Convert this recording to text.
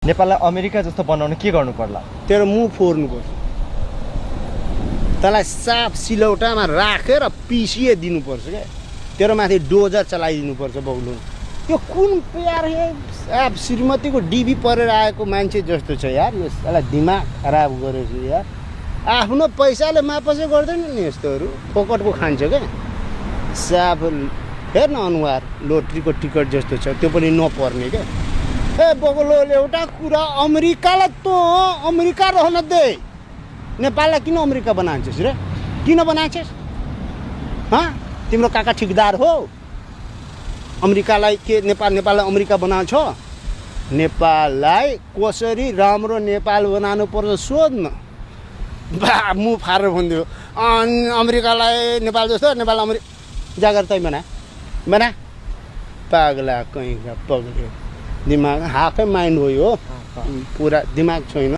नेपाललाई अमेरिका जस्तो बनाउन के गर्नु पर्ला? तेरो मुख फोर्नु पर्छ, त्यसलाई साफ सिलौटामा राखेर पिसिए दिनुपर्छ क्या। तेरो माथि डोजर चलाइदिनुपर्छ बौलुन। यो कुन प्यार साफ श्रीमतीको डिबी परेर आएको मान्छे जस्तो छ यार। यसलाई दिमाग खराब गरेछु यार। आफ्नो पैसाले मापसै गर्दैन नि यस्तोहरू, फोकटको खान्छ क्या। साफ हेर न अनुहार लोट्रीको टिकट जस्तो छ, त्यो पनि नपर्ने क्या। ए बगलोले एउटा कुरा, अमेरिकालाई त अमेरिका रहन दे, नेपाललाई किन अमेरिका बनान्छस् रे? किन बनान्छस्? तिम्रो काका ठिकदार हो? अमेरिकालाई के नेपाललाई अमेरिका बनाउँछ? नेपाललाई कसरी राम्रो नेपाल बनाउनु पर्छ सोध्न। बा मुख फारेर भनिदियो अमेरिकालाई नेपाल जस्तो, नेपाल अमेरिका जागर तै बना पागला कहीँ पग्ल्यो। दिमाग हाफै माइन्ड हो यो, पुरा दिमाग छैन।